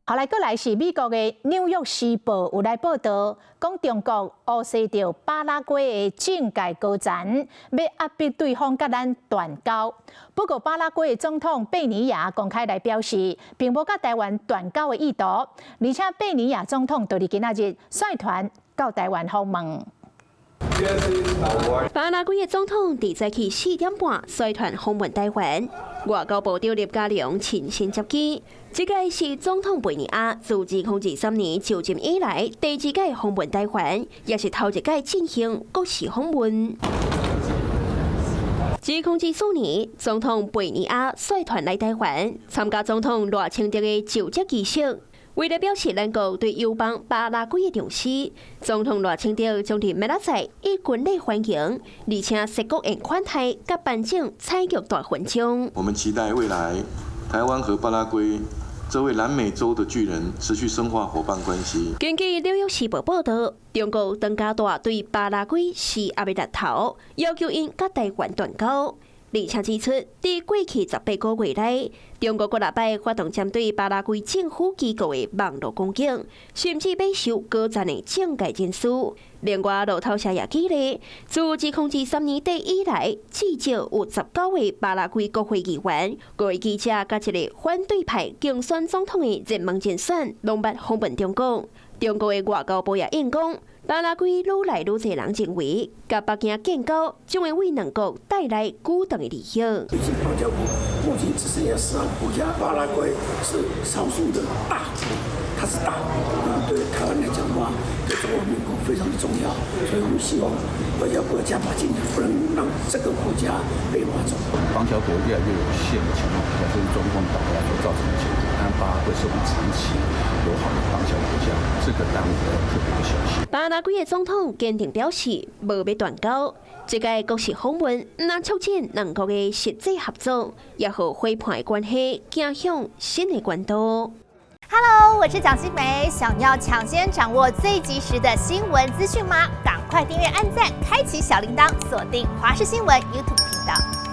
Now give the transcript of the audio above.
後來閣來是美國的《紐約時報》有來報導，講中國烏勢著巴拉圭的政界高層，欲壓迫對方佮咱斷交。不過巴拉圭的總統貝尼亞公開來表示，並無佮台灣斷交的意圖，而且貝尼亞總統就佇今仔日率團到台灣訪問。巴拉圭的總統佇早起4點半率團訪問台灣，外交部長葉佳龍親身接機。這屆是總統貝尼亞自2023年就任以來第二屆訪問台灣，也是頭一屆進行國事訪問。2024年，總統貝尼亞率團來台灣參加總統賴清德的就職儀式。為了表示咱國對友邦巴拉圭的重視，總統賴清德將佇明仔載以軍禮歡迎，而且設國宴款待，佮頒獎彩玉大勳章。我們期待未來台灣和巴拉圭這位南美洲的巨人持續深化夥伴關係。根據《紐約時報》報導，中國當加大對巴拉圭施壓的力頭，要求𪜶佮台灣斷交。而且指出，佇過去18個月內，中國幾若擺發動針對巴拉圭政府機構的網路攻擊，甚至買收高層的政界人士。另外，路透社也記錄，自2023年底以來，至少有19位巴拉圭國會議員、五個記者佮一個反對派競選總統的熱門人選，攏捌訪問中國。中國的外交部也應講，巴拉圭愈來愈濟人認為，佮北京建交將會為兩國帶來巨大的利益。最近邦交國目前只剩下12個國家，巴拉圭是少數的大國，它是大國，對台灣來講的話，對中華民國非常的重要，所以我們希望外交部加把勁，不能讓這個國家被挖走。邦交國越來越有限的情況下，這是中共打壓所造成的結果。但巴拉圭是我們長期友好的邦交國家，這個耽誤要特別的小心。巴拉圭的總統堅定表示，無欲斷交。這屆國事訪問，毋但促進兩國的實際合作，也予伙伴關係走向新的高度。 Hello，我是蔣新梅，想要搶先掌握最及時的新聞資訊嗎？趕快訂閱、按讚、開啟小鈴鐺，鎖定華視新聞 YouTube 頻道。